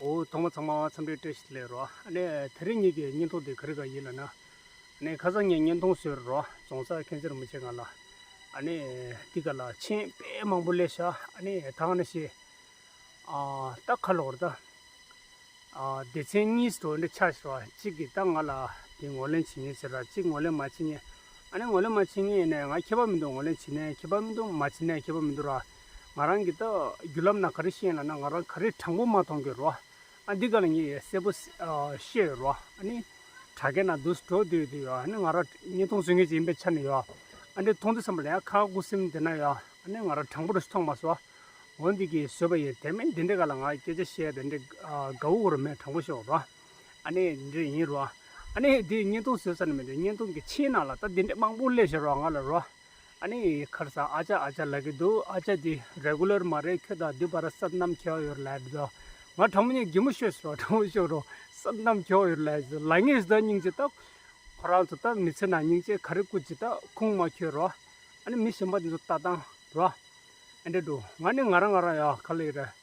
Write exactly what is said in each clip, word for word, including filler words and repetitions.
འོ། ཐོག་མ་ཚང་མ་འཚམས་འདྲི་བཀྲ་ཤིས་བདེ་ལེགས་རོ། ཨ་ནི་དེ་རིང་ངེད་ཀྱི་བརྙན་ཐུང་དེ་ག་རེ་ག་ཡིན་ལབ་ན། ཨ་ནི་ཁ་སང་ངས་བརྙན་ཐུང་བཟོས་རོ། རྫོང་སར་མཁྱེན་བརྩེ་རིན་པོ་ཆེ་ང་ལ། ཨ་ནི་འདི་ག་ལ་མཆན་དཔེ་མང་པོ་སླེབས་ཤག་ཨ་ནི་ད་ག་ནང་བཞིན། ཨ་ད་ག་ལབ་དགོས་རེད་ད། ཨ་སྡེ་ཚན་གཉིས་སུ་འདྲ་ཆགས་ཤག་གཅིག་གིས་ད་ང་ལ་དེ་ངོས་ལེན་བྱེད་མཁན་ཟེར་ར། གཅིག་ངོས་ལེན་མ་བྱེད་མཁན། ཨ་ནི་ངོས་ལེན་མ་བྱེད་མཁན་ཡིན་ནའི་ང་ཁྱད་པར་མི་འདུག་ངོས་ལེན་བྱེད་ནའི་ཁྱད་པར་མི་འདུག་མ་བྱེད་ནའི་ཁྱད་པར་མི་འདུག་ར། ང་རང་གིས་ད་རྒྱུ་ལམ་ན་ག་རེ་ཤེས་ཡིན་ལབ་ན། ང་རང་ག་རེ་དྲང་པོ་མ་མཐོང་གི་རོ། ཨ་འདི་ག་ལ་ངས་གསལ་པོ་ཨ་བཤད་ཡོད་རོ། ཨ་ནི་དྲ་རྒྱ་ནང་འདུག་འགྲོ་སྡོད་དུས་ཡོད། ཨ་ནི་ང་རང་བརྙན་ཐུང་བཟོ་མཁན་ཅིག་ཡིན་པའི་ཆ་ནས་ཡོད། ཨ་ནི་མཐོང་དུས་ཙམ་པ་ལ་ཡང་ཁ་ཁུ་སིམ་དེ་ན་ཡོད། ཨ་ནི་ང་རང་དྲང་པོ་རུ་མཐོང་མ་སོང་། འོ་འདི་གིས་བཟོས་པ་ཡིན། དེ་མིན་འདི་འདྲའི་སྒང་ལ་ང་སྐད་ཆ་བཤད་དེ་འདྲའི་ཨ་དགའ་བོ་རུ་མེད། དྲང་པོ་ཤོད་རོ། ཨ་ནི་འདི་འདྲ་ཡིན་རོ། ཨ་ནི་འདི་བརྙན་ཐུང་བཟོས་ས་ནས་མི་འདུག་བརྙན་ཐུང་གི་ཕྱིའི་ནང་ལ་ད་འདི་འདྲའི་མང་པོ་སླེབས་ཤག་རོ། ང་ལ་རོ། ཨ་ནི་ཁར་ས་ཨ་ཅག་ཨ་ཅག་ལབ་ཀྱི་འདུག་ཨ་ཅག་འདི་རེ་གུ་ལར་མ་རེད། ཁྱོད་དང་འདི་བར་སྲབ་གནམ་འཁེལ་བ་ཡོད་རེད་ལབ་འདུག་ང་དྲང་མོ་ཉིད་གད་མོ་ཤོར་སོང་རོ། དྲང་མོ་ཤོར་རོ། སྲབ་གནམ་འཁེལ་བ་ཡོད་རེད་ལབ་འདུག་ལབ་མཁན་ཞིག་ད་སྙིང་རྗེ། ད་ཁོ་རང་ཚོ་ད་མི་ཚེ་ནང་སྙིང་རྗེ་ག་རེ་བསྐུར་ཅིག་ད་ཁུངས་མ་འཁྱོལ་རོ། ཨ་ནི་མི་གཞན་པ་འདི་ཚོ་ལྟ་སྟངས་རོ། ཨ་འདྲ་འདུག་ང་ནི་ང་རང་ང་རང་ཡ་ག་ལ་ཡོད་རེད།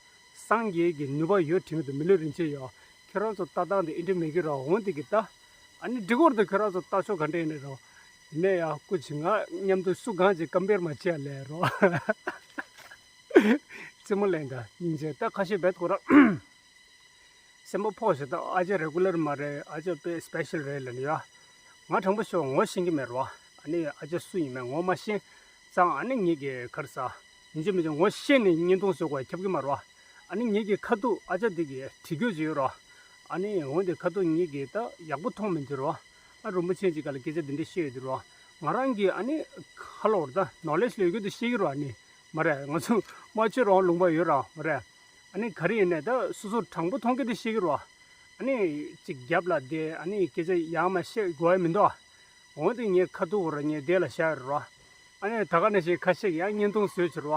སངས་རྒྱས་ཀྱི་ནུས་པ་ཡོད་དྲན་གྱི་འདུག་མི་ལུས་རིན་ཆེན་ཡོད། ཁྱོད་རང་ཚོ་ལྟ་སྟངས་དེ་ཨེ་འདྲ་མེད་ཀྱི་རོ། འོང་དེ་གི་ད། ཨ་ནི་འགྲིག་གོ་རེད་ད། ཁྱོད་རང་ཚོ་ལྟ་ཕྱོགས་ག་འདྲ་ཡིན་ནའི་རོ། ཡིན་ནའི་ཡ་སྐུ་མཁྱེན། ང་མཉམ་དུ་སུ་གང་ཅིག་ཀམ་པེར་མ་བྱེད་ཡ་ལས་རོ། རྩེད་མོ་ལེན་ད་སྙིང་རྗེ། ད་ཁ་ཤས་རྦད་ཁོ་རང་སེམས་པ་ཕོག་ཞེ། ད་ཨ་ཅག་རེ་གུ་ལར་མ་རེད། ཨ་ཅག་དཔེ་སི་པེ་ཤལ་རེད་ལབ་ནས་ཡ། ང་དྲང་པོ་ཤོད། ངོ་ཤེས་ཀྱི་མེད་རོ། ཨ་ནི་ཨ་ཅག་སུ་ཡིན་མིན་ངོ་མ་ཤེས་ཙང་། ཨ་ནི་ངེད་ཀྱི་ག་རེ་ཟ། ཡིན་གཅིག་མིན་གཅིག་ངོ་ཤེས་ནས་བརྙན་ཐུང་བཟོ་དགོས་ཁྱབ་ཀྱི་མ་རེད་བ། ཨ་ནི་ངེད་ཀྱི་ཁ་ཐུག་ཨ་ཅག་འདི་གིས་བྲིས་སྐྱོར་བྱས་ཡོད་རེད་བ། ཨ་ནི་འོན་ཏེ་ཁ་ཐུག་ངེད་ཀྱིས་ད་ཡག་པོ་མཐོང་མི་འདུག་རེད་བ། ཨ་རིན་པོ་ཆེ་ཅིག་ག་ལ་སྐད་ཆ་འདི་འདྲ་བཤད་ཡོད་འདུག་རེད་བ། ང་རང་གིས་ཨ་ནི་ཧ་ལོ་རེད་ད། ནོ་ལེཇ་ཡོད་རྒྱུ་དེ་བཤད་ཀྱི་རེད་བ། ཨ་ནི་མ་རེད། ང་ཚོ་སྨྲ་བརྗོད་རང་དབང་ལུང་པ་ཡོད་རེད་བ། མ་རེད། ཨ་ནི་ག་རེ་ཡིན་ནའི་ད་སོ་སོར་དྲང་པོ་མཐོང་གི་དེ་བཤད་ཀྱི་རེད་བ། ཨ་ནི་ཅིག་རྒྱབ་ལ་བསྡད། ཨ་ནི་སྐད་ཆ་ཡང་མ་བཤད་དགོས་ཡ་མི་འདུག་ཨ། འོན་ཏེ་ངའི་ཁ་ཐུག་ར་ངའི་བདེ་ལ་བཞག་ཡོད་ར། ཨ་ནི་ད་ག་ནང་བཞིན་ཁ་ཤས་ཀྱིས་ཡང་བརྙན་ཐུང་བཟོས་བྱས་ར།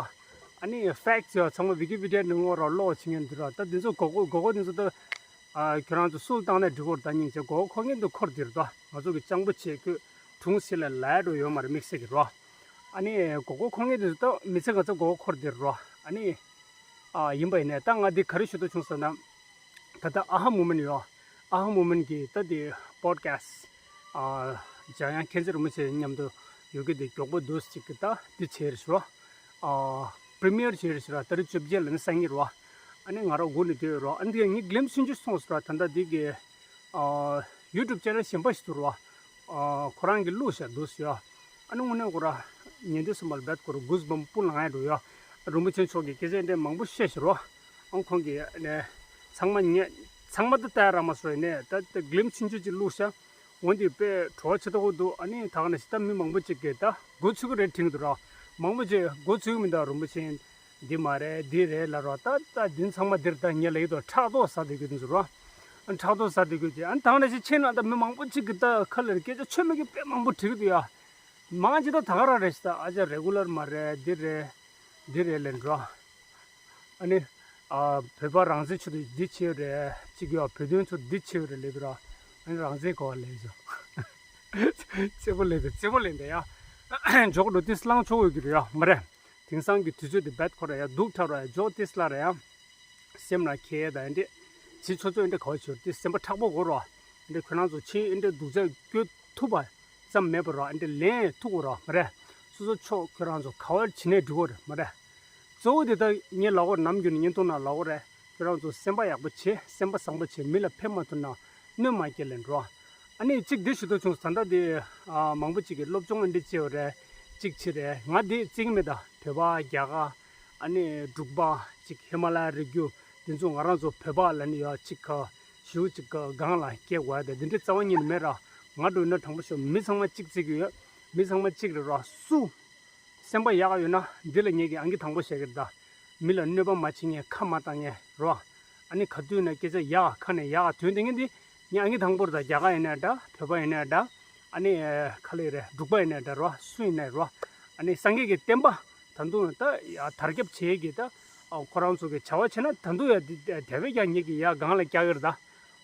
ཨ་ནི་ཕེག་ཊི་ཚང་མ་ཝི་ཀི་པི་ཌི་ཡ་ནང་ལོགས་ར་ཀློག་བྱེད་མཁན་འདི་ར། ད་འདི་ཚོ་མགོ་སྐོར་མགོ་སྐོར་འདི་ཚོ་ད། ཨ་ཁྱོད་རང་ཚོ་སུ་ལ་བཏང་ནའི་འགྲིག་གོ་རེད། ད་སྙིང་རྗེ། མགོ་སྐོར་མཁན་འདི་འཁོར་འདིར་ད། ང་ཚོ་གི་སྤྱང་པོ་བྱེད་ཁོས་དྲུང་སི་ལ་ལའི་འགྲོ་ཡོད་མ་རེད། དམིགས་བསལ་གྱི་ར། ཨ་ནི་མགོ་སྐོར་མཁན་འདི་ཚོ་ད་མི་ཚེ་ག་ཚོད་མགོ་སྐོར་འདིར་ར། ཨ་ནི། ཨ་ཡིན་པ་ཡིན་ནའི་ད་ང་འདི་ག་རེ་ཞུ་འདོད་བྱུང་ཟེར་ན། ད་ལྟ་ཨ་ཧ་མུ་མེན་ཡོད། ཨ་ཧ་མུ་མེན་གྱིས་ད་དེ་པོ་ཌི་ཁ་སི་ཊི། ཨ་འཇམ་དབྱངས་མཁྱེན་བརྩེ་རིན་པོ་ཆེ་མཉམ་དུ་ཡོད་ཀྱི་དེ་མགྱོགས་པོ་འདུག་ཅིག་གི་ད་འདི་བྱས་རེད་ཤག་ཨ་པི་རི་མི་ཡར་བྱས་རེད་ཤག་ད་རེས་བཅོ་བརྒྱད་ལ་ནི་སང་ཉིན་རེད་བ། ཨ་ནི་ང་རང་སྒུག་ནས་བསྡད་ཡོད་རེད་བ། ཨ་ནི་དེ་ངས་གླེམ་ཆུང་ཆུང་སོང་ཟེར་བ། ད་ལྟ་འདི་གི་ཨ་ཡུ་ཊུབ་ཅེ་ནལ་གཞན་པ་ཞིག་འདུག་རེད་བ། ཨ་ཁོ་རང་གིས་བླུགས་བཞག་འདུག་ཟེར་ཡ། ཨ་ནི་དངོས་གནས་ཁོ་རང་ཉན་དུས་ཙམ་པ་ལ་རྦད་ཁོ་རང་གུ་སི་བམ་སྤུ་ལངས་ཡ་འགྲོ་ཡ། རིན་པོ་ཆེ་མཆོག་གིས་སྐད་ཆ་འདྲ་མང་པོ་བཤད་ཤག་རོ། ཨ་ཁོང་གིས་ནས་ཚང་མ་ཉན། ཚང་མ་ད་ལྟ་ར་མ་སོང་ཡིན་ནའི་ད་ལྟ་གླེམ་ཆུང་ཆུང་ཅིག་བླུགས་ཤག་འོན་ཏེ་དཔེ་བྲོ་བ་ཆེ་ཏོག་འདུག་ཨ་ནི་ད་ག་ནང་བཞིན་ད་མི་མང་པོ་ཅིག་གིས་ད་མགོ་ཚོས་ཀྱི་རེད་དྲན་གྱི་འདུག་ར། མང་པོ་ཅིག་མགོ་ཚོས་ཀྱི་མི་འདུག་རིན་པོ་ཆེ། འདི་མ་རེད། འདི་རེད་ལབ་རོ། ད་ད་འདི་ཚང་མ་འདིར་ད་ངས་ལབ་ཀྱི་འདུག་ཕྲག་དོག་ཟ་བསྡད་ཀྱི་འདུག་རོ། ཕྲག་དོག་ཟ་བསྡད་ཀྱི་ཅིག་ཨ་ནི་ད་ག་ནང་བཞིན་ཕྱིན་ན་ད་མི་མང་པོ་ཅིག་གིས་ད་ཁ་ལ་སྐད་ཆ་ཆོ་མེད་ཀྱི་དཔེ་མང་པོ་དྲིས་ཀྱི་འདུག་ཡ། མང་ཅིག་ད་ད་ག་རང་རེད་ཤག་ད་ཨ་ཅག་རེ་གུ་ལར་མ་རེད། འདི་རེད། འདི་རེད་ལབ་འགྲོ། ཨ་ནི། ཨ་བོད་པ་རང་བཙན་ཆེད་དུ་འདི་བྱས་རེད། གཅིག་ཡོད། བོད་དོན་ཆེད་དུ་འདི་བྱས་རེད་ལབ་ཀྱི་ར། ཨ་ནི་རང་བཙན་གོ་བ་ལེན་ཤག་རྩེད་མོ་ལེན་ད། རྩེད་མོ་ལེན་ད་ཡ། འཇོག་འགྲོ་ཏིས་ལང་ཆོག་ཡོད་ཀྱི་རེད་ཡ། མ་རེད། དེང་སང་གི་དུས་ཚོད་འདི་རྦད་ཁོ་ར་ཡ་སྡུག་དྲགས་ར་ཡ། འཇོག་ཏིས་ལ་ར་ཡ། སེམས་ལ་ཁྱེར་ད་ཨེ་འདྲས། ཇི་ཆོ་ཆོ་ཨེ་འདྲས་ག་བ་བྱོས་ཏེ་སེམས་པ་མཁྲེགས་པོ་དགོས་ར། ཨེ་འདྲས་ཁྱོད་རང་ཚོ་ཕྱིན་ཨེ་འདྲས་སྡུག་ཅག་སྐྱོ་ཐུབ་པ་ཙམ་མེད་པ་ར། ཨེ་འདྲས་ལེན་ཐུབ་དགོས་ར། མ་རེད། སོ་སོ་ཕྱོགས་ཁྱོད་རང་ཚོ་ག་བ་བྱེད་ནའི་འགྲིག་གོ་རེད། མ་རེད། གཙོ་བོ་དེ་ད་ངས་ལབ་དགོས་རེད། ནམ་རྒྱུན་ནས་བརྙན་ཐུང་ནང་ལབ་དགོས་རེད། ཁྱོད་རང་ཚོ་སེམས་པ་ཡག་པོ་བྱེད། སེམས་པ་བཟང་པོ་བྱེད། མི་ལ་ཕན་མ་ཐོགས་ན་གནོད་མ་སྐྱེལ་ལབ་འགྲོ། ཨ་ནི་གཅིག་འདི་ཞུ་འདོད་བྱུང་། ད་ལྟ་འདི་ཨ་མང་པོ་ཅིག་གིས་སློབ་སྦྱོང་འདི་བྱས་ཡོད་རེད། གཅིག་བྱས་རེད། ང་འདི་བརྩི་གི་མེད་ད། བོད་པ་རྒྱ་གར་ཨ་ནི་འབྲུག་པ་གཅིག་ཧི་མ་ལ་ཡ་རི་རྒྱུད་འདི་ཚོ་ང་རང་ཚོ་བོད་པ་ལབ་ནི་ཡོད། གཅིག་ག་ཞུ་གཅིག་ག་སྒང་ལ་སྐྱེ་དགོས་ཡ་དེ་འདི་འདྲའི་རྩ་བ་ཉིད་ནས་མེད་ར། ང་འདྲ་ཡིན་ན་དྲང་པོ་ཤོད། མི་ཚང་མ་གཅིག་བརྩི་གི་ཡོད། མི་ཚང་མ་གཅིག་རེད་ར། སུ། སེམས་པ་ཡག་ཡོད་ན་འདི་ལ་ངེད་ཀྱིས་ཨང་ཀི་དང་པོ་བཞག་གི་རེད་ད། མི་ལ་གནོད་པ་མ་བྱེད་མཁན། ཁ་མ་བཏང་མཁན་རོ། ཨ་ནི་ག་དུས་ན་སྐད་ཆ་ཡག་ཁ་ནས་ཡག་དོན་དེ་ངེད་འདི་ངས་ཨང་ཀི་དང་པོ་རེད་ད། རྒྱ་གར་ཡིན་ནའི་འདྲ། བོད་པ་ཡིན་ནའི་འདྲ། ཨ་ནི་ག་ལེ་རེད། འབྲུག་པ་ཡིན་ནའི་འདྲ་རོ། སུ་ཡིན་ནའི་རོ། ཨ་ནི་སངས་རྒྱས་ཀྱི་བསྟན་པ་ད་དུང་ད་ཡ་དར་ཁྱབ་བྱེད་ཀྱི་ད། ཨ་ཁོ་རང་ཚོ་གི་བྱ་བ་བྱེད་ན་ད་དུང་ཡ་འདི་དེ་བས་ཀྱང་ངེད་ཀྱིས་ཡ་སྒང་ལ་བཀྱག་གི་རེད་ད།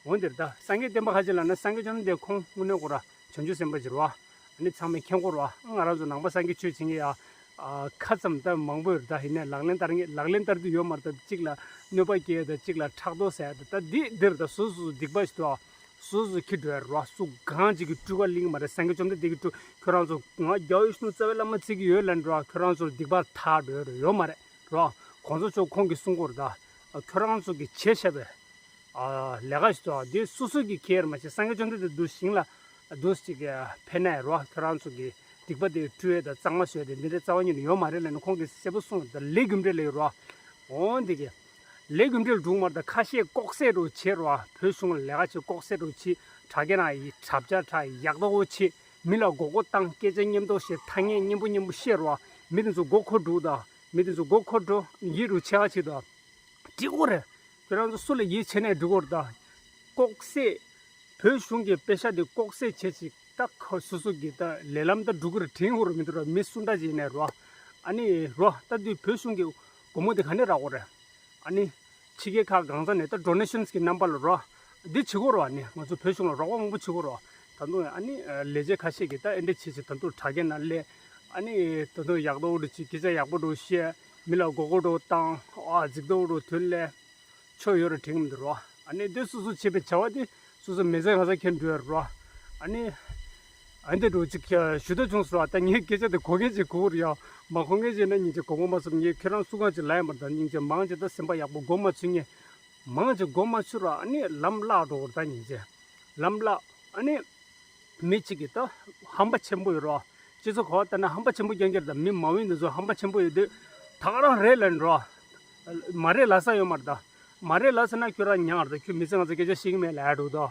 འོན་ཏེ་ད་སངས་རྒྱས་བསྟན་པ་ཁ་ཅིག་ལབ་ན་སངས་རྒྱས་བཅོམ་ལྡན་འདས་ཁོང་དངོས་གནས་ཁོ་ར་བྱང་ཆུབ་སེམས་དཔའ་ཅིག་རེད་བ། ཨ་ནི་ཚང་མས་མཁྱེན་གྱི་རེད་བ། ང་རང་ཚོ་ནང་པ་སངས་རྒྱས་ཆོས་བྱེད་མཁན་ཡ་ ཨ་ཁ་ཙམ་ད་མང་པོ་ཡོད་རེད། ད་ཡིན་ནའི་ལག་ལེན་བསྟར་ངེས་ལག་ལེན་བསྟར་དུས་ཡོད་མ་རེད། ད་གཅིག་ལ་གནོད་པ་སྐྱེལ་ཡ་ད་གཅིག་ལ་ཕྲག་དོག་ཟ་ཡ་ད་ད་འདི་འདིར་ད་སོ་སོ་སོ་སྡིག་པ་ཞིག་འདུག་ཨ། སོ་སོ་ཁྱི་འགྲོ་ཡ་རེད་བ། སུ་གང་ཅིག་གི་སྤྲུལ་ཁ་གླིང་མ་རེད། སངས་རྒྱས་བཅོམ་ལྡན་འདས་ཀྱི་སྤྲུལ་ཁྱོད་རང་ཚོ་ང་རྒྱལ་བ་ཡིད་བཞིན་ནོར་བུ་རྩ་བའི་བླ་མ་བརྩི་གི་ཡོད་ལབ་འགྲོ་བ། ཁྱོད་རང་ཚོར་སྡིག་པ་དག་འགྲོ་ཡ་རེད་ཡོད་མ་རེད་རོ། གོང་ས་མཆོག་ཁོང་གིས་གསུང་གི་ཡོད་རེད་ད། ཁྱོད་རང་ཚོ་གིས་བྱས་བཞག་པའི་ཨ་ལས་ཀ་ཞིག་འདུག་ཨ། འདི་སོ་སོ་གིས་ཁྱེར་མ་བྱེད། སངས་རྒྱས་བཅོམ་ལྡན་འདས་འདུག་ཞིང་ལ་འདུག་ཅིག་ཕན་ནའི་རོ། ཁྱོད་རང་ཚོ་གིས་སྡིག་པ་དེ་སྤྲུལ་ཡས་དང་གཙང་མ་བཟོས་ཏེ་འདི་འདྲའི་རྩ་བ་ཉིད་ནས་ཡོད་མ་རེད་ལབ་ནས་ཁོང་གིས་གསལ་པོ་གསུངས་ད། ལས་རྒྱུ་འབྲས་ལ་ཡོད་རོ། འོ་འདི་གི་ལས་རྒྱུ་འབྲས་ལ་འགྲོ་གི་མ་རེད་ད། ཁ་ཤས་ལྐོག་ཟས་རུ་བྱེད་རོ། བོད་གཞུང་ལ་ལས་ཀ་བྱེད་ལྐོག་ཟས་རུ་བྱེད། དྲ་རྒྱ་ནང་ཡི་དྲ་བྱ་དྲ་ཡག་ཏོག་བྱེད། མི་ལ་མགོ་སྐོར་བཏང་། སྐད་ཆ་སྙན་ཏོག་བཤད། ཐ་སྙད་སྙན་པོ་སྙན་པོ་བཤད་རོ། མི་དེ་ཚོ་མགོ་འཁོར་འགྲོ་ད། མི་དེ་ཚོ་མགོ་འཁོར་འགྲོ་ཡིད་རུ་ཆེ་བ་བྱེད་ད། འགྲིག་གོ་རེད། ཁྱོད་རང་ཚོ་སུ་ལ་ཡིད་ཆེས་ནས་འགྲིག་གོ་རེད་ད། ལྐོག་ཟས། བོད་གཞུང་གི་པེ་ཤ་དེ་ལྐོག་ཟས་བྱེད་ཅིག་ད་ཁོ་སོ་སོ་གི་ད་ལས་ལམ་ད་འགྲོ་གི་རེད་དྲན་གོ་རེད་མི་འདུག་ར། མི་སུ་འདྲ་ཅིག་ཡིན་ནའི་རོ། ཨ་ནི་རོ་ད་དུས་བོད་གཞུང་གི་སྒོར་མོ་དེ་ག་ནས་རག་གོ་རེད། ཨ་ནི་ཕྱི་རྒྱལ་ཁག་གང་ས་ནས་ད་ཌོ་ནེ་ཤན་གི་རྣམ་པ་ལ་རོ། འདི་བྱེད་གོ་རོ། ཨ་ནི་ང་ཚོ་བོད་གཞུང་ལ་རོགས་པ་མང་པོ་བྱེད་གོ་རོ། ད་དུང་ཨ་ནི་ལས་བྱེད་ཁ་ཤས་ཀྱིས་ད་ཨེ་འདྲ་བྱེད་ཅིག་ད་དུང་དྲ་རྒྱ་ནང་སླེབས། ཨ་ནི་ད་དུང་ཡག་ཏོག་རུ་ཅིག་སྐད་ཆ་ཡག་པོ་རུ་བཤད། མི་ལ་མགོ་སྐོར་རུ་བཏང་། ཨ་རྫིག་ཏོག་རུ་དོན་ལས། ཆོ་ཡོད་རེད་དྲན་གྱི་མི་འདུག་རོ། ཨ་ནི་འདི་སོ་སོ་བྱེད་པའི་བྱ་བ་འདི་སོ་སོ་མི་ཚེ་ང་ཚ་ཁྱེར་འགྲོ་ཡ་རོ། ཨ་ནི་ཨ་འདི་འགྲོ་ཅིག་ཞུ་ད་བྱུང་སོང་ར། ད་ངའི་སྐད་ཆ་དེ་གོ་མཁན་ཅིག་གོ་རེ་ཡ། མ་གོ་མཁན་ཅིག་ན་སྙིང་རྗེ་དགོངས་པ་མ་ཚོམ། ངས་ཁྱེད་རང་སུ་གང་ཅིག་ལ་ཡ་མར་ད་སྙིང་རྗེ་མང་ཅིག་ད་སེམས་པ་ཡག་པོ་མགོ་མ་ཚོས་ངས། མང་ཅིག་མགོ་མ་ཚོས་ར། ཨ་ནི་ལམ་བརླག་འགྲོ་གོ་ར། ད་སྙིང་རྗེ་ལམ་བརླག་ཨ་ནི། མི་གཅིག་གིས་ད་ཧམ་པ་ཆེན་པོ་ཡོད་རོ། སྤྱི་ཚོགས་གོ་བ་ལྟ་ན་ཧམ་པ་ཆེན་པོ་རྐྱང་རྐྱང་རེད་ད། མི་མང་བོ་འདི་ཚོ་ཧམ་པ་ཆེན་པོ་ཡོད་དུས་ད་ག་རང་རེད་ལབ་ནས་རོ། མ་རེད་ལབ་ས་ཡོད་མ་རེད་ད། མ་རེད་ལབ་ས་ན་ཁྱོད་རང་ཉག་རེད་ད། ཁྱོད་མི་ཚེ་ང་ཚོ་སྐད་ཆ་བཤད་ཀྱི་མེད་ལབ་ཡ་འགྲོ་ད།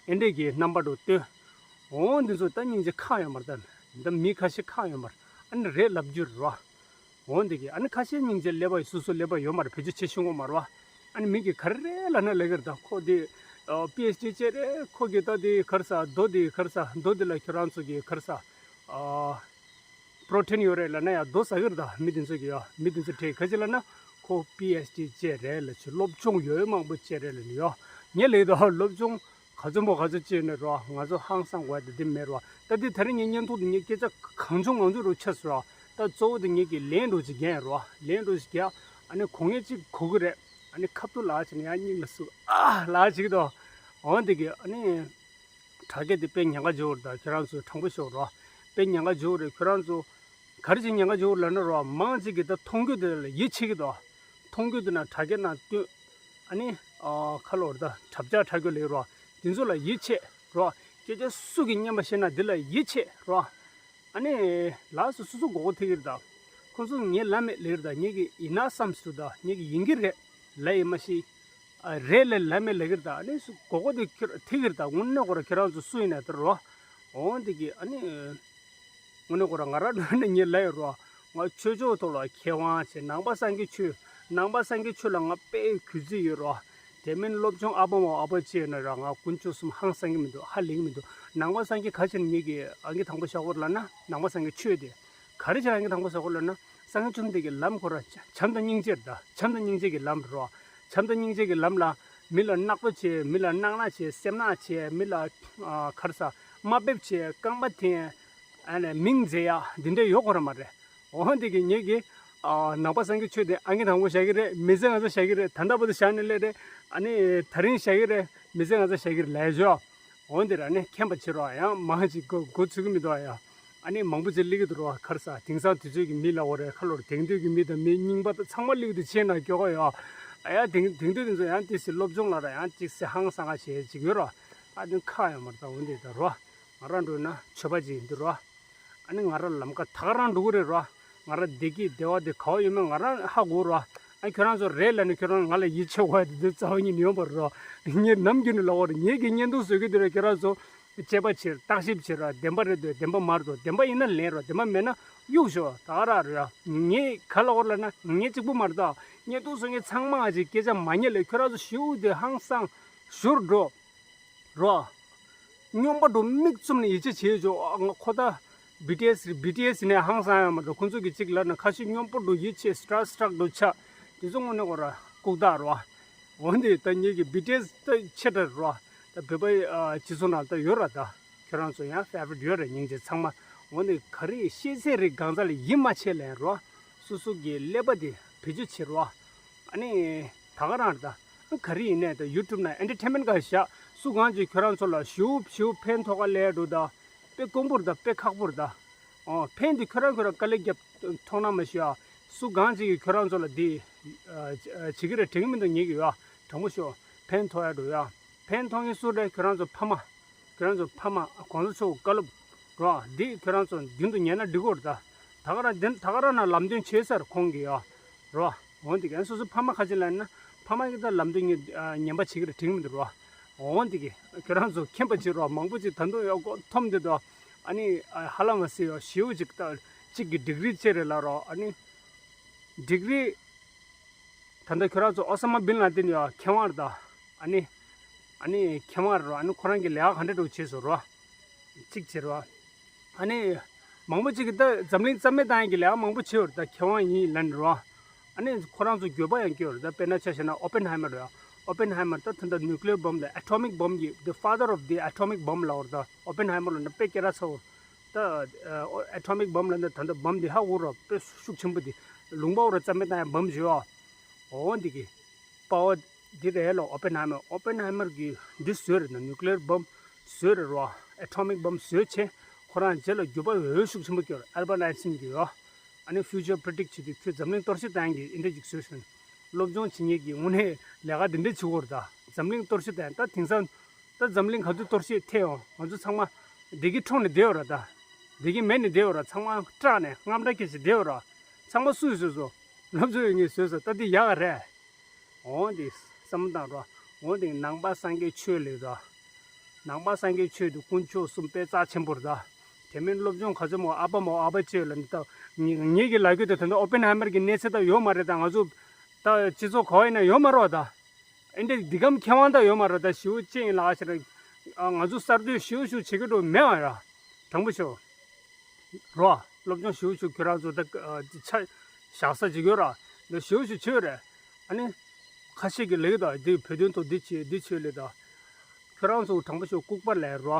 ཨེ་འདྲས་ཀྱི་རྣམ་པ་འགྲོ་ལྟོས། འོ་འདི་ཚོ་ད་སྙིང་རྗེ་ཁག་ཡོད་མ་རེད་ད། ད་མི་ཁ་ཤས་ཁག་ཡོད་མ་རེད། ཨ་ནི་རེད་ལབ་རྒྱུ་རེད་རོ། འོ་འདི་གི་ཨ་ནི་ཁ་ཤས་སྙིང་རྗེ་ཀླད་པ་ཡི་སོ་སོ་ཀླད་པ་ཡོད་མ་རེད། བེད་སྤྱོད་བྱེད་ཤེས་ཀྱི་མ་རེད་བ། ཨ་ནི་མི་གི་ག་རེ་ལབ་ན་ལབ་གི་རེད་ད། ཁོ་དེ་པི་ཨེཆ་ཌི་བྱས་རེད། ཁོ་གི་ད་དེ་ག་རེ་ཟ་རྡོ་དེ་ག་རེ་ཟ་རྡོ་དེ་ལ་ཁྱོད་རང་ཚོ་གི་ག་རེ་ཟ་པྲོ་ཊིན་ཡོད་རེད་ལབ་ན་ཡང་རྡོ་ཟ་གི་རེད་ད། མི་དེ་ཚོ་གི་ཡ་མི་དེ་ཚོ་དྲིས་ག་ཅི་ལབ་ན་ཁོ་པི་ཨེཆ་ཌི་བྱས་རེད་ལབ་ཅིག་སློབ་སྦྱོང་ཡོད་མང་པོ་བྱས་རེད་ལབ་ནི་ཡ། ངས་ལབ་ད་སློབ་སྦྱོང་ག་ཚོད་མོ་ག་ཚོད་ཅིག་ནས་རོ། ང་ཚོ་ཧང་སང་དགོས་དེ་འདི་མེད་རོ། ད་འདི་ད་རིང་ངའི་བརྙན་ཐུང་འདི་ངས་སྐད་ཆ་གང་བྱུང་མང་བྱུང་རུ་ཆགས་སོང་རོ། ད་གཙོ་བོ་དེ་ངས་ཀྱི་ལན་འགྲོ་ཅིག་རྒྱན་རོ། ལན་འགྲོ་ཅིག་རྒྱ། ཨ་ནི་གོ་ངེས་ཅིག་གོ་གི་རེད། ཨ་ནི་ཁ་ཐུག་ལག་ཅིག་ནས་ཡང་སྙིང་ལ་ཟུག་ཨ་ལག་ཅིག་དོ། འོ་འདི་གི་ཨ་ནི་དྲ་རྒྱ་འདི་དཔེ་ཉེན་ཁ་འཇོག་རོ། ད་ཁྱོད་རང་ཚོ་དྲང་པོ་ཤོད་རོ། དཔེ་ཉེན་ཁ་འཇོག་རེད་ཁྱོད་རང་ཚོ། ག་རེ་བྱས་ཉེན་ཁ་འཇོག་ལབ་ན་རོ། མང་ཅིག་གིས་ད་མཐོང་རྒྱུ་དེ་ལ་ཡིད་ཆེས་ཀྱི་འདུག་མཐོང་རྒྱུ་དེ་ན་དྲ་རྒྱ་ནང་བཏོན། ཨ་ནི་ཨ་ཁ་ལོ་རེད་ད་གྲབས་ཆག་ཁྲ་རྒྱུ་ལེགས་རོ། དེ་ཚོ་ལ་ཡིད་ཆེས་རོ། སྐད་ཆ་སུ་གིས་སྙན་པ་བཤད་ན་དེ་ལ་ཡིད་ཆེས་རོ། ཨ་ནི་ལགས་སོ་སོ་སོ་མགོ་སྐོར་ཐེབས་ཀྱི་རེད་ད། ཁོང་ཚོ་ངས་ལབ་མེད་ལབ་ཀྱི་རེད་ད། ངས་ཀྱི་ཡིན་ན་བསམ་སོང་ད། ངས་ཀྱི་ཡིན་གྱི་རེད་ལབ་ཡིན་མ་གཞི། ཨ་རེད་ལབ་ལབ་མེད་ལབ་ཀྱི་རེད་ད། ཨ་ནི་སུ་མགོ་སྐོར་དེ་ཁྱོད་ཐེབས་ཀྱི་རེད་ད། དངོས་གནས་ཁོ་ར་ཁྱོད་རང་ཚོ་སུ་ཡིན་ན་དེ་རོ། འོ་འདི་གི་ཨ་ནི། དངོས་གནས་ཁོ་རང་ང་རང་འགྲོ་ནས་ངས་ལབ་ཡོད་རོ། ང་ཆོས་ཕྱོགས་ཐོག་ལ་མཁས་དབང་བྱས། ནང་པ་སངས་རྒྱས་ཆོས། ནང་པ་སངས་རྒྱས་ཆོས་ལ་ང་དཔེ་གུས་བརྩི་ཡོད་རོ། དེ་མིན་སློབ་སྦྱོང་ཨ་ཕ་མ་ཨ་ཕ་བྱས་ཡོད་ན་ར་ང་དཀོན་མཆོག་གསུམ་ཧང་སང་གི་མི་འདུག་ཧ་ལས་ཀྱི་མི་འདུག་ནང་པ་སངས་རྒྱས་ག་ཕྱིར་ངེད་ཀྱི་ཨང་ཀི་དང་པོ་བཞག་དགོས་ལབ་ན་ནང་པ་སངས་རྒྱས་ཆོས་དེ། ག་རེ་ཕྱིར་ཨང་ཀི་དང་པོ་བཞག་དགོས་ལབ་ན་སངས་རྒྱས་བཅོམ་ལྡན་གྱི་ལམ་ཁོ་ར་བྱམས་དང་སྙིང་རྗེ་རེད་ད། བྱམས་དང་སྙིང་རྗེ་གི་ལམ་རོ། བྱམས་དང་སྙིང་རྗེ་གི་ལམ་ལ་མི་ལ་བརྣག་པ་བྱས། མི་ལ་བརྣག་ན་བྱས། སེམས་ནག་བྱས། མི་ལ་ཨ་ག་རེ་ཟ་དམའ་འབེབས་བྱས། རྐང་པ་འཐེན། ཨ་ནི་མིང་བརྗེ་ཡ་འདི་འདྲ་ཡོད་ཁོ་ར་མ་རེད། འོ་འདི་གི་ངེད་ཀྱི་ཨ་ནང་པ་སངས་རྒྱས་ཆོས་དེ་ཨང་ཀི་དང་པོ་བཞག་གི་རེད། མི་ཚེ་ང་ཚོ་བཞག་གི་རེད། ད་ལྟ་བར་དུ་བཞག་ནས་སླེབས་རེད། ཨ་ནི་ད་རིང་བཞག་གི་རེད། མི་ཚེ་ང་ཚོ་བཞག་གི་རེད་ལབ་ཡ་ཞོ། འོ་འདི་ར་ནི་མཁྱེན་པ་བྱེད་རོགས། ཡང་མང་ཅིག་གོ་གོ་ཚུགས་ཀྱི་མི་འདུག་ཡ། ཨ་ནི་མང་པོ་ཅིག་སླེབས་ཀྱི་འདུག་རོགས། ག་རེ་ཟ་དེང་སང་དུས་ཚོད་ཀྱི་མི་ལ་འོ་རེད། ཁ་ལོར་དེང་དུས་ཀྱི་མི་དང་མི་རྙིང་པ་དང་ཚང་མ་སླེབས་ཀྱི་འདུག་ཆེ་ན་མགྱོགས་ཡ། ཨ་ཡ་དེང་དེང་དུས་དེ་ཚོ་ཡང་ཏི་སི་སློབ་སྦྱོང་ལ་ར་ཡང་ཏི་སི་ཧང་སང་ང་བྱེད་ཅིག་ཡོད་རོགས། ཨ་ནི་ཁ་ཡོད་མ་རེད་ད། འོ་འདི་ད་རོགས། ང་རང་འགྲོ་ན་ཆོས་པ་ཅིག་ཡིན་འདུག་རོགས། ཨ་ནི་ང་རང་ལམ་ཁ་ད་ག་རང་འགྲོ་གི་རེད་རོ། ང་རང་བདེ་སྐྱིད་བདེ་བ་དེ་ག་བ་ཡོད་མེད་ང་རང་ཧ་གོ་རོ། ཨ་ཁྱོད་རང་ཚོ་རེད་ལབ་ནས་ཁྱོད་རང་ང་ལ་ཡིད་ཆེས་དགོས་དེ་འདི་རྩ་བ་ཉིད་ནས་ཡོད་མ་རེད་རོ། ངས་ནམ་རྒྱུན་ནས་ལབ་པ་རེད། ངེད་ཀྱི་བརྙན་ཐུང་བཟོ་གི་འདུག་རེད། ཁྱོད་རང་ཚོ་དཔྱད་པ་བྱེད། བརྟག་ཞིབ་བྱེད་རོ། བདེན་པ་རེད་འདུག་བདེན་པ་མ་རེད་འདུག་བདེན་པ་ཡིན་ན་ལན་རོ། བདེན་པ་མེད་ན་གཡུག་ཞོག་ད་ག་རང་རེད། ངས་ག་ལབ་པ་རེད་ལབ་ན་ངས་གཅིག་པུ་མ་རེད་ད། བརྙན་ཐུང་བཟོ་མཁན་ཚང་མ་ཅིག་སྐད་ཆ་མ་ཉན་ལས་ཁྱོད་རང་ཚོ་ཞེ་པོ་དེ་ཧང་སང་ཞོར་འགྲོ། རོ། སྨྱོན་པ་འགྲོ་མིག་བཙུམ་ནས་ཡིད་ཆེས་བྱེད་ཆོག་ཨ་ང་ཁོ་ད་བི་ཊི་ཨེས་རེད། བི་ཊི་ཨེས་ནས་ཧང་སང་ཡ་མ་འགྲོ། ཁོ་ཚོ་གི་གཅིག་ལབ་ན་ཁ་ཤས་སྨྱོན་པ་འགྲོ་ཡིད་ཆེས་སི་ཊག་སི་ཊག་འགྲོ་ཆ། དེ་ཚོ་དངོས་གནས་ཁོ་ར་ལྐུགས་རྟགས་རོ། འོན་ཏེ་ད་ངེད་ཀྱི་བི་ཊི་ཨེས་ད་ཆེ་དྲགས་རོ། ད་བོད་པ་ཨ་སྤྱི་ཚོགས་ནང་ད་ཡོད་ར། ད་ཁྱོད་རང་ཚོ་ཡང་ཕེ་ཝ་རི་ཊི་ཡོད་ར། སྙིང་རྗེ་ཚང་མ། འོ་ནི་ག་རེ་ཤེས་ཚད་རིགས་གང་ཚ་ལ་ཡིད་མ་ཆེས་ལན་རོ། སོ་སོ་གི་ཀླད་པ་དེ་བེད་སྤྱོད་བྱེད་རོ། ཨ་ནི་ད་ག་རང་རེད་ད། ག་རེ་ཡིན་ནས་ད་ཡུ་ཊུབ་ན་ཨེན་ཊར་ཊེན་མེན་ཊི་ག་བཞག་སུ་གང་ཅིག་ཁྱོད་རང་ཚོ་ལ་ཞིའུ་ཞིའུ་ཕན་ཐོགས་ཀ་ལས་འགྲོ་ད། དཔེ་དཀོན་པོར་ད་དཔེ་ཁག་པོར་ད། ཨོ་ཕན་དེ་ཁྱོད་རང་ཁྱོད་རང་དཀའ་ལས་རྒྱབ་ཐོག་ན་མ་ཤི་ཨ། སུ་གང་ཅིག་གིས་ཁྱོད་རང་ཚོ་ལ་དེ་བྱེད་ཀྱི་རེད་དྲན་གྱི་མི་འདུག་ཉེ་གི་ཡོད་ཨ། དྲང་པོ་ཤོད། ཕན་ཐོགས་ཡ་འགྲོ་ཡ། ཕན་ཐོགས་མཁན་སུ་རེད། ཁྱོད་རང་ཚོ་ཕ་མ། ཁྱོད་རང་ཚོ་ཕ་མ་གོང་ས་མཆོག་བཀའ་སློབ་རོ། འདི་ཁྱོད་རང་ཚོ་རྒྱུན་དུ་ཉན་ན་འགྲིག་གོ་རེད་ད། ད་ག་རང་འདི་ད་ག་རང་ན་ལམ་སྟོན་བྱས་ཚར་ཁོང་གིས་ཡ། རོ། འོན་ཏེ་ཀྱང་སོ་སོ་ཕ་མ་ཁ་ཅིག་ལ་ན་ཕ་མ་གིས་ད་ལམ་སྟོན་ཉན་ཉན་པ་བྱེད་ཀྱི་རེད་དྲན་གྱི་མི་འདུག་རོ། འོན་ཏེ་ཀྱི་ཁྱོད་རང་ཚོ་མཁྱེན་པ་བྱེད་རོ། མང་པོ་ཅིག་ད་དུང་ཡོད་གོ་ཐོམ་དེ་དོ། ཨ་ནི་ཧ་ལམ་མ་སི་ཡོ་ཞེའུ་ཅིག་ད་ཅིག་གི་ཌིག་རི་ཅེ་རེད་ལ་རོ། ཨ་ནི་ཌིག་རི། ད་ལྟ་ཁྱོད་རང་ཚོ་ཨོ་ས་མ་བིན་ལ་ཏིན་ཡ་མཁས་དབང་རེད་ད། ཨ་ནི། ཨ་ནི་མཁས་དབང་རེད་རོ། ཨ་ནི་ཁོ་རང་གི་ལས་ཀ་ག་འདྲ་འགྲོ་བྱེད་སོ་རོ། གཅིག་བྱེད་རོ། ཨ་ནི། མང་པོ་ཅིག་གིས་ད་འཛམ་གླིང་རྩ་མེད་བཏང་ཡག་གི་ལས་ཀ་མང་པོ་བྱེད་ཡོད་རེད་ད། མཁས་དབང་ཡིན་ལབ་ནས་རོ། ཨ་ནི་ཁོ་རང་ཚོ་འགྱོད་པ་ཡང་སྐྱེ་ཡོད་རེད་ད། དཔེར་ན་ཆ་བཞག་ན་ཨོ་པེན་ཧའི་མར་རོ། ཨོ་པེན་ཧའི་མར་ད་ད་ལྟ་ནིའུ་ཀི་ལི་ཡར་བྷོམ་ལ་ཨེ་ཊོ་མིག་བྷོམ་གི་the father of the atomic bomb ལབ་ཡོད་རེད་ད། ཨོ་པེན་ཧའི་མར་ལ་ན་དཔེ་སྐད་གྲགས་ཚ་བོ། ད་ཨེ་ཊོ་མིག་བྷོམ་ལབ་ན་ད་ལྟ་བྷོམ་འདི་ཧ་གོ་ར། དཔེ་ཤུགས་ཆེན་པོ་འདི་ལུང་པ་འོ་ར་རྩ་མེད་བཏང་ཡ་བྷོམ་བྱོས་ཨ། འོ་འདི་གི་པ་བ་འདི་རེད་ལོ། ཨོ་པེན་ཧའི་མར། ཨོ་པེན་ཧའི་མར་གི་འདི་བཟོས་རེད་ན་ནིའུ་ཀི་ལི་ཡར་བྷོམ་བཟོས་རེད་རོ། ཨེ་ཊོ་མིག་བྷོམ་བཟོས་བྱས་ཁོ་རང་རྗེས་ལ་འགྱོད་པ་འོས་ཤུགས་ཆེན་པོ་སྐྱོར། ཨལ་བྷར་ཨེན་སི་ཊིན་གི་ཡོ། ཨ་ནི་ཕིའུ་ཅར་པི་རི་ཌིག་བྱེད་དུས་ཁྱོད་འཛམ་གླིང་གཏོར་བཤིག་བཏང་ཡ་གི་འདི་འདྲ་ཅིག་བཟོས་སོང་། སློབ་སྦྱོང་བྱེད་མཁན་གི་དངོས་གནས་ལས་ཀ་འདི་འདྲ་བྱེད་དགོས་རེད་ད། འཛམ་གླིང་གཏོར་བཤིག་བཏང་ཡ་ད་དེང་སང་། ད་འཛམ་གླིང་ག་དུས་གཏོར་བཤིག་ཐེབས་ཡོང་། ང་ཚོ་ཚང་མ་བདེ་སྐྱིད་འཕྲོག་ནས་བསྡད་ཡོད་ར་ད། བདེ་སྐྱིད་མེད་ནས་བསྡད་ཡོད་ར། ཚང་མ་སྐྲག་ནས་དངངས་སྐྲག་སྐྱེས་བྱས་བསྡད་ཡོད་ར། ཚང་མ་སུས་བཟོས་སོང་། སློབ་སྦྱོང་ཡོད་མཁན་བཟོས་སོང་། ད་འདི་ཡག་ག་རེད། འོང་འདི་བསམ་བློ་བཏང་རོགས། འོང་འདི་ནང་པ་སངས་རྒྱས་ཆོས་ལས་ར། ནང་པ་སངས་རྒྱས་ཆོས་འདི་དཀོན་མཆོག་གསུམ་དཔེ་རྩ་ཆེན་པོ་རེད་ད། དེ་མིན་སློབ་སྦྱོང་ག་ཚོད་མོ་ཨ་ཕ་མོ་ཨ་ཕ་ཆོས་ལ་འདི་ད། ངེད་ཀྱི་ལ་རྒྱུ་དེ་ད་ལྟ་ཨོ་པེན་ཧའི་མར་གྱི་གནས་ཚད་ད་ཡོད་མ་རེད་ད། ང་ཚོ་ད་སྤྱི་ཚོགས་ག་བ་ཡིན་ན་ཡོད་མ་རེད་ད། ཨེ་འདྲ་འདི་གམ་མཁས་དབང་ད་ཡོད་མ་རེད་ད། ཞེའུ་ཅན་ལགས་ཞེ་ན། ང་ཚོ་གསར་གཏོད་ཞེའུ་ཞུ་བྱེད་ཀྱི་འགྲོ་མེད་པ་ཡ། དྲང་པོ་ཤོད། རོ། སློབ་སྦྱོང་ཞེའུ་ཞུ་ཁྱོད་རང་ཚོ་ད་ཆ་བཞག་ས་ཅིག་ཡོད་ར། འདི་ཞེའུ་ཞུ་བྱེད་རེད། ཨ་ནི། ཁ་ཤས་ཀྱི་ལེགས་ད་འདི་བོད་དོན་ཐོག་འདི་བྱེད་འདི་བྱེད་ལེ་ད། ཁྱོད་རང་ཚོ་དྲང་པོ་ཤོད་ལྐུགས་པ་ལས་རོ།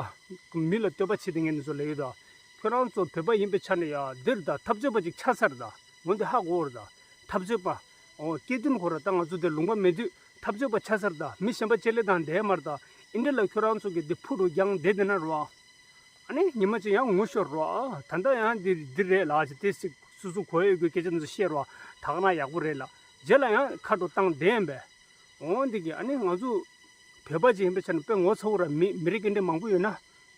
མི་ལ་བསྟོད་པ་བྱེད་དེ་ངས་འདི་ཚོ་ལེགས་ད། ཁྱོད་རང་ཚོ་བོད་པ་ཡིན་པའི་ཆ་ནས་ཡ་འདིར་ད་འཐབ་རྩོད་པ་ཅིག་ཆགས་ཚར་ད། འོན་ཏེ་ཧ་གོ་ར་ད། འཐབ་རྩོད་པ། ཨོ་སྐྱེ་བདུན་ཁོ་ར་ད་ང་ཚོ་དེ་ལུང་པ་མེད་དུས་འཐབ་རྩོད་པ་ཆགས་ཚར་ད། མི་གཞན་པ་ཅེ་ལེ་དང་འདས་མར་ད། ཨིན་འདྲ་ལ་ཁྱོད་རང་ཚོ་གི་དེ་ཕུ་རུ་རྒྱང་བསྡད་དེ་ན་རོ། ཨ་ནི་ཉི་མ་ཅིག་ཡང་ངུ་ཤོར་རོ། ཨ་ད་ལྟ་ཡང་འདི་འདི་རེད་ལ་ཅི་དེ་སི་སུ་སུ་གོ་ཡོད་དགོས་སྐད་ཆ་འདི་ཚོ་བཤད་རོ། ད་ག་ན་ཡག་པོ་རེད་ལ། རྗེས་ལ་ཡང་ཁ་དྲོ་བཏང་བསྡད་ཡིན་པས། འོ་འདི་གི་ཨ་ནི་ང་ཚོ་བོད་པ་ཅིག་ཡིན་པའི་ཆ་ནས་དཔེ་ངོ་ཚ་བོ་ར། མི་མི་རིགས་འདི་མང་པོ་ཡོད་ན་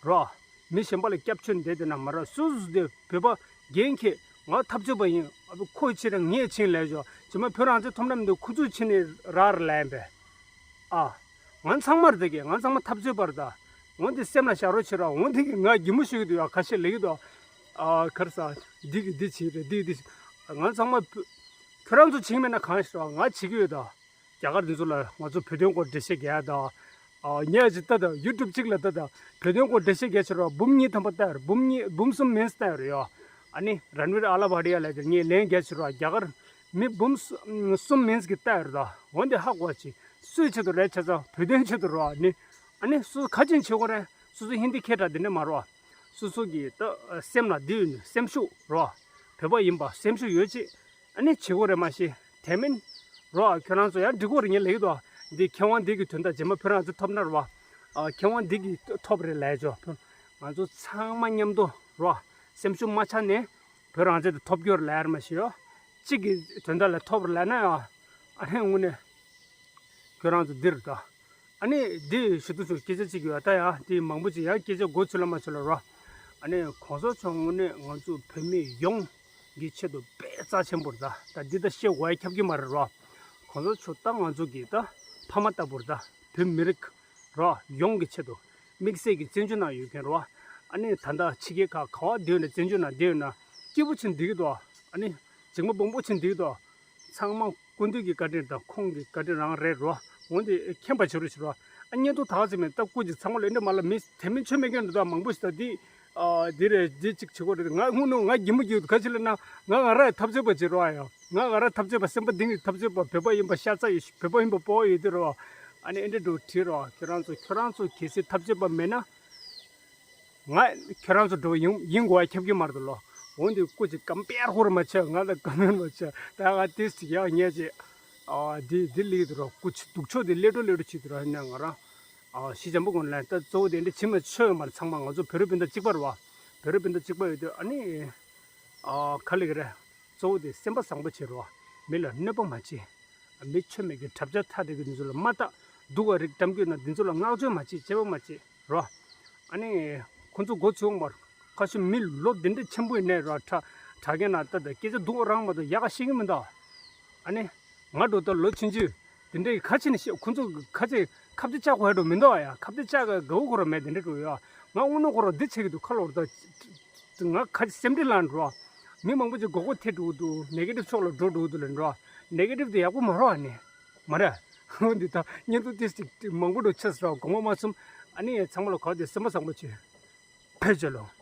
རོ། མི་གཞན་པ་ལ་སྐྱབས་བཅོལ་བསྡད་དེ་ན་མ་ར། སུ་སུ་དེ་བོད་པ་རྒན་ཁྱེད་ང་འཐབ་རྩོད་པ་ཡིན། ཨ་ཁོ་ཕྱིར་ངས་ཕྱིན་ལས་ཞོ་ཇི་མ་བོད་རང་བཙན་ཐོབ་ན་མི་འདུག་ཁོ་ཚོས་ཕྱིན་ནས་ར་ར་ལ་ཡིན་པས། ཨ། ང་ཚང་མར་དེ་གས་ང་ཚང་མ་འཐབ་རྩོད་པར་ད། འོན་ཏེ་སེམས་ལ་བཞག་རོགས་བྱེད་རོགས། འོན་ཏེ་གི་ང་གི་མོ་ཞུ་གི་འདུག་ཡ། ཁ་ཤས་ལེགས་འདུག་ཨ་ཁར་ས། འདི་གི་འདི་བྱེད་རེད། འདི་འདི་བྱེད། ང་ཚང་མ་བོད། ཁྱོད་རང་ཚོ་བྱེད་མེད་ན་གང་ཞིག་རོགས། ང་བྱེད་ཀྱི་ཡོད་ད། རྒྱ་གར་འདི་ཚོ་ལ་ང་ཚོ་བོད་དོན་སྐོར་འགྲེལ་བཤད་རྒྱག་ཡ་ད། ཨ་ངས་ཅི་ལྟ་ད་ཡུ་ཊུབ་གཅིག་ལ་ལྟ་ད། བོད་དོན་སྐོར་འགྲེལ་བཤད་རྒྱག་ཕྱིར་རོགས། འབུམ་གཉིས་ཐམ་པ་ལྟ་ཡོད་རེད། འབུམ་གཉིས་འབུམ་གསུམ་མིན་ལྟ་ཡོད་རེད་ཡོ། ཨ་ནི་རན་ཝིར་ཨ་ལ་བྷ་ཏི་ཡ་ལ་དེ་ངས་ལན་རྒྱག་ཕྱིར་རོགས། རྒྱ་གར་མི་འབུམ་གསུམ་མིན་གི་ལྟ་ཡོད་རེད་ད། འོན་ཏེ་ཧ་གོ་ཅི། སུའི་ཆེད་དུ་རེད་ཆ་ཚང་བོད་དོན་ཆེད་དུ་རོགས། ཨ་ནི། ཨ་ནི་སོ་སོ་ག་ཅིན་བྱེད་དགོས་རེད། སོ་སོ་ཧིན་དི་སྐད་གྲགས་འདི་འདྲ་མ་རོགས། སོ་སོ་གི་ད་སེམས་ལ་འདི་ཡོད་ནི་སེམས་ཤུགས་རོགས། བོད་པ་ཡིན་པ་སེམས་ཤུགས་ཡོད་ཅིག་ཨ་ནི་བྱེད་དགོས་རེད་མ་གཞི། དེ་མིན་རོགས། ཁྱོད་རང་ཚོ་ཡང་འགྲིག་གོ་རེད། ངས་ལེགས་དོ། འདི་མཁས་དབང་འདི་གི་དོན་དག་རྗེས་མ་ཕོ་རང་ཚོ་ཐོབ་ན་རོགས། ཨ་མཁས་དབང་འདི་གི་ཐོབ་རེད་ལས་ཆོག་ང་ཚོ་ཚང་མ་མཉམ་དུ་རོགས། སེམས་ཤུགས་མ་ཆག་ནས་བོད་རང་བཙན་དེ་ཐོབ་རྒྱུར་ལས་རེད་མ་གཞི་ཡོ། གཅིག་གི་དོན་དག་ལ་ཐོབ་རེད་ལས་ན་ཡོ། ཨ་ནི་དངོས་གནས། ཁྱོད་རང་ཚོ་འདིར་ད། ཨ་ནི་འདི་ཞུ་དུས་ཚོད་སྐད་ཆ་གཅིག་ཡོད་ད་ཡ། དེ་མང་པོ་ཅིག་ཡང་སྐད་ཆ་མགོ་ཚོས་ལ་མ་ཚོས་ལ་རོ། ཨ་ནི་གོང་ས་མཆོག་དངོས་གནས་ང་ཚོ་བོད་མི་ཡོངས་ཀྱི་ཆེད་དུ་དཔེ་རྩ་ཆེན་པོ་རེད་ད། ད་འདི་ད་བཤད་དགོས་ཡ་ཁྱབ་ཀྱི་མ་རེད་རོ། གོང་ས་མཆོག་ད་ང་ཚོ་གི་ད་ཕ་མ་ལྟ་བུ་རེད་ད། བོད་མི་རིགས་རོ་ཡོངས་ཀྱི་ཆེད་དུ་དམིགས་བསལ་གྱི་བཙན་བྱོལ་ནང་ཡོད་མཁན་རོ། ཨ་ནི་ད་ལྟ་ཕྱི་རྒྱལ་ཁག་ག་བ་བསྡད་ཡོད་ན་བཙན་བྱོལ་ནང་བསྡད་ཡོད་ན་སྐྱིད་པོ་ཆེན་འདི་གི་དོ། ཨ་ནི་འཇིགས་མ་སྦོམ་པོ་ཆེན་འདི་གི་དོ། ཚང་མ་སྐུ་མདུན་གྱི་བཀའ་དྲིན་དང་ཁོང་གི་བཀའ་དྲིན་རང་རེད་རོ། འོན་ཏེ་མཁྱེན་པ་བྱེད་རོགས་ཞུ་རོགས། ཨ་བརྙན་ཐུང་དག་ཅིག་མིན་སྟབས་སྐུ་མཁྱེན། ཚང་མ་ལ་འདྲ་མ་ལ་མི་དེ་མིན་ཆོ་མེད་མཁན་འདུག་ད་མང་པོ་ཞིག་ད་འདི་ཨ་འདི་རེད་འདི་གཅིག་བྱེད་དགོས་རེད། ང་དངོས་གནས་ང་གི་མོ་གི་ག་ཅི་ལ་ན་ང་ང་ར་འཐབ་རྩོད་པ་བྱེད་རོགས་ཨ་ཡ། ང་ང་ར་འཐབ་རྩོད་པ་སེམས་པ་གཏིང་ནས་འཐབ་རྩོད་པ་བོད་པ་ཡིན་པ་ཤ་ཚ་ཡོད་བོད་པ་ཡིན་པ་སྤོ་བོ་ཡོད་དུས་རོ། ཨ་ནི་ཨེ་འདྲ་འགྲོ་བྲིས་རོགས། ཁྱོད་རང་ཚོ་ཁྱོད་རང་ཚོ་གལ་སྲིད་འཐབ་རྩོད་པ་མེད་ན། ང་ཁྱོད་རང་ཚོ་འགྲོ་ཡིན་ཡིན་དགོས་ཁྱབ་ཀྱི་མ་རེད་ལོ། འོན་ཏེ་སྐུ་ཅིག་ཀམ་པེར་ཧོར་མ་ཆེ་ང་ལ་ཀམ་པེར་མ་ཆེ་ད་ང་ཏིས་ཅིག་ཡག་ཉེས་ཅིག་ཨ་འདི་འདི་ལིག་དུ་རོ། སྐུ་ཅིག་སྡུག་ཕྱོགས་འདི་ལེ་འགྲོ་ལེ་འགྲོ་བྱེད་དུ་རོ། ཧེ་ན་ང་རང་ཨ་ཤི་འཇམ་པོ་ཀུན་ལ་ད་གཙོ་བོ་དེ་འདྲ་བྱེད་མ་ཆོད་མར་ཚང་མ་ང་ཚོ་བོད་རིགས་སྤུན་ཟླ་གཅིག་པ་རེད་བ། བོད་རིགས་སྤུན་ཟླ་གཅིག་པ་ཡོད་དུས་ཨ་ནི་ཨ་ག་ལེ་གི་རེད། གཙོ་བོ་དེ་སེམས་པ་བཟང་པོ་བྱེད་རོགས། མི་ལ་གནོད་པ་མ་བྱེད། མི་ཆོ་མེད་ཀྱི་གྲབས་ཆ་ཐ་དད་ཀྱི་འདི་ཚོ་ལ་མ་བལྟ། སྡུག་ག་རིགས་གཏམ་རྒྱུད་ན་འདི་ཚོ་ལ་བསྔགས་བརྗོད་མ་བྱེད། བྱེད་པ་མ་བྱེད་རོགས། ཨ་ནི་ཁོ་ཚོ་མགོ་ཚོས་འོང་མར་ཁ་ཤས་མི་ལོ་འདི་འདྲ་ཆེན་པོ་ཡིན་ནའི་རོགས་ཁྲ་ཁྲ་རྒན་ན་ལྟ་ད་སྐད་ཆ་སྡུག་རང་མ་གཏོགས་ཡག་ག་ཤེས་ཀྱི་མི་འདུག་ཨ་ནི་ང་འགྲོ་ད་ལོ་ཆུང་ཆུང་དེ་འདྲའི་ཁ་ཆེ་ནས་བཤད། ཁོ་ཚོ་ཁ་ཆེ་ཁ་གཏད་བཅག་དགོས་ཡ་འགྲོ་མི་འདུག་ཡ། ཁ་གཏད་བཅག་ག་དགའ་བོ་ཁོ་ར་མེད་དེ་འདྲ་འགྲོ་ཡ། ང་དངོས་གནས་ཁོ་ར་འདི་བྱེད་ཀྱི་འདུག་ཁ་ལོར་ད། ང་ཁ་ཆེ་སེམས་ཁྲལ་ལངས་འགྲོ། མི་མང་པོ་ཅིག་མགོ་སྐོར་ཐེབས་འགྲོ་གི་འདུག་ནེ་གེ་ཊིབ་ཕྱོགས་ལ་འགྲོ་འགྲོ་གི་འདུག་ལབ་འགྲོ། ནེ་གེ་ཊིབ་དེ་ཡག་པོ་མ་རེད་ཨ་ནི། མ་རེད། འོ་འདི་ད་བརྙན་ཐུང་ཏིས་ཅིག་མང་པོ་འགྲོ་ཆགས་སོང་། དགོངས་པ་མ་ཚོམ། ཨ་ནི་ཚང་མ་ལ་གོ་བདེ་སེམས་པ་བཟང་པོ་བྱོས། ཕེབས་བྱོས་ལོ།